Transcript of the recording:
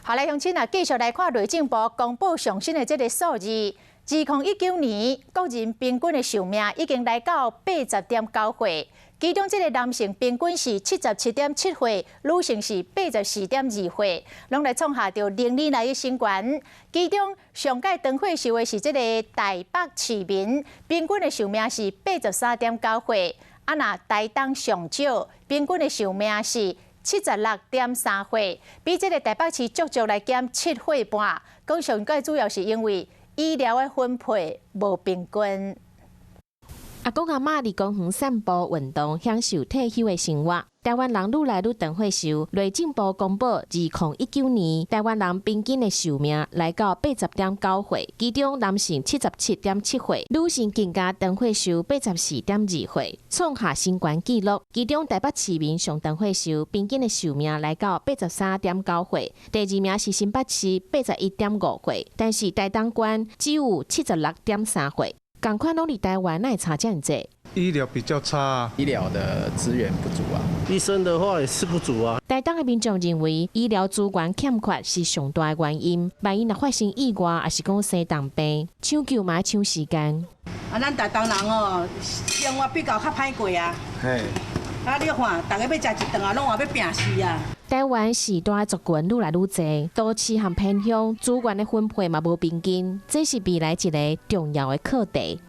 好來，鄉親啊，繼續來看內政部公布上新的這个數字。2019年國人平均的壽命已經來到80.9歲，其中這个男性平均是77.7歲，女性是84.2歲，攏來創下著歷年來的新高。其中上蓋長歲壽的是這个台北市民，平均的壽命是83.9歲，啊若台東上少，平均的壽命是76.3歲，比這个台北市足足來減7歲半。講上蓋主要是因為醫療的分配無平均。阿公阿嬤佇公園散步、運動，享受退休的生活。台灣人愈來愈長歲壽，內政部公布，2019年台灣人平均的壽命來到80.9歲，其中男性77.7歲，女性更加長歲壽84.2歲，創下新高紀錄。其中台北市民上長歲壽，平均的壽命來到83.9歲，第二名是新北市81.5歲，但是台東縣只有76.3歲。仝款攏佇台灣，哪會差遮爾濟？醫療比較差，醫療的資源不足啊。醫生的話也是不足啊。台東的民眾認為，醫療資源欠缺是上大的原因。萬一若發生意外，抑是講生重病，搶救嘛愛搶時間。啊，咱台東人哦，生活比較較歹過啊。嘿。啊，你看，逐家欲食一頓啊，攏話欲拚死啊。台灣序大族群愈來愈濟，都市和偏鄉資源的分配嘛無平均，這是未來一个重要的課題。